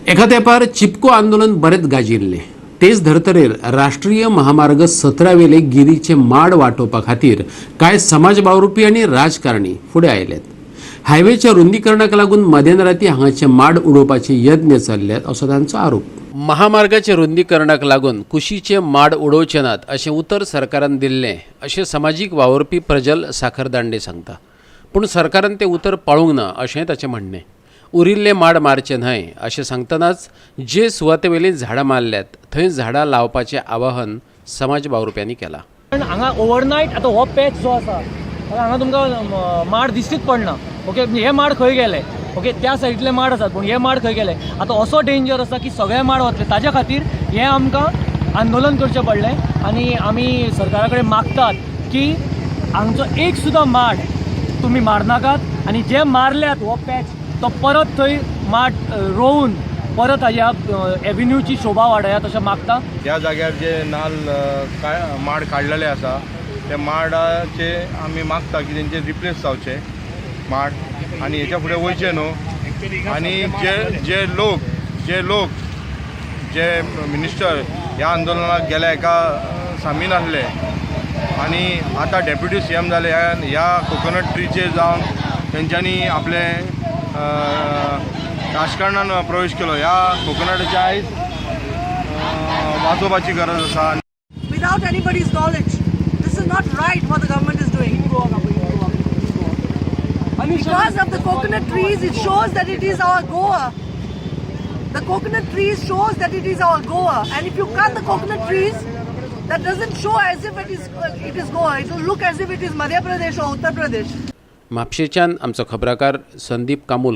एका तेंपार चिपको आंदोलन बरेंच गाजिल्लें. तेच धर्तरेर राष्ट्रीय महामार्ग 17 वेले गिरीचे माड वाटोवपा खातीर कांय समाज वावुरपी आनी राजकारणी फुडें आयल्यात. हायवेच्या रुंदीकरणाक लागून मध्यानराती हांगाचे माड उडोवपाचे यत्न चल्ल्यात असो तांचो आरोप. महामार्गाच्या रुंदीकरणाक लागून कुशीचे माड उडोवचे नात अशें उतर सरकारान दिल्लें अशें समाजीक वावुरपी प्रजल साखरदांडे सांगता. पूण सरकारान तें उतर पाळूंक ना अशें ताचें म्हणणें. उरिल्ले माड मारचे न्हय अशें सांगतनाच जे सुवातेवेलीं झाडां मारल्यात थंय झाडां लावपाचें आवाहन समाज वावुरप्यांनी केलां. पण हांगा ओवरनायट आतां हो पॅच जो आसा, आतां हांगा तुमकां माड दिश्टीच पडना. ओके, हे माड खंय गेले? ओके, त्या सायडीतले माड आसात, पूण हे माड खंय गेले? आतां असो डेंजर आसा की सगळे माड वतले. ताज्या खातीर हें आमकां आंदोलन करचें पडलें आनी आमी सरकारा कडेन मागतात की हांगचो एक सुद्दां माड तुमी मारनाकात आनी जे मारल्यात हो पॅच तो परत थंय माड रोवन परत ह्या एव्हेन्यूची शोभा वाडयात अशें मागता. ह्या जाग्यार जे नाल्ल काय माड काडलेले आसा, ते माडाचे आमी मागता की तेंचे रिप्लेस जावचे माड आनी हेच्या फुडें वयचे न्हू. आनी जे लोक जे मिनिस्टर ह्या आंदोलनाक गेले, हेका सामील आसले आनी आतां डेप्युटी सीएम जाले, ह्या कोकोनट ट्रीचेर जावन तेंच्यांनी आपले राजकारणान प्रवेश केलो. ह्या कोकोनटाचे आयज वाचोवपाची गरज आसा. Without anybody's knowledge. This is not right, what the government is doing. Because of the coconut trees, it shows that it is our Goa. The coconut trees shows that it is our Goa. And if you cut the coconut trees, that doesn't show as if it is Goa. It will look as if it is Madhya Pradesh or Uttar Pradesh. म्हापशेच्यान आमचो खबराकार संदीप कामूल.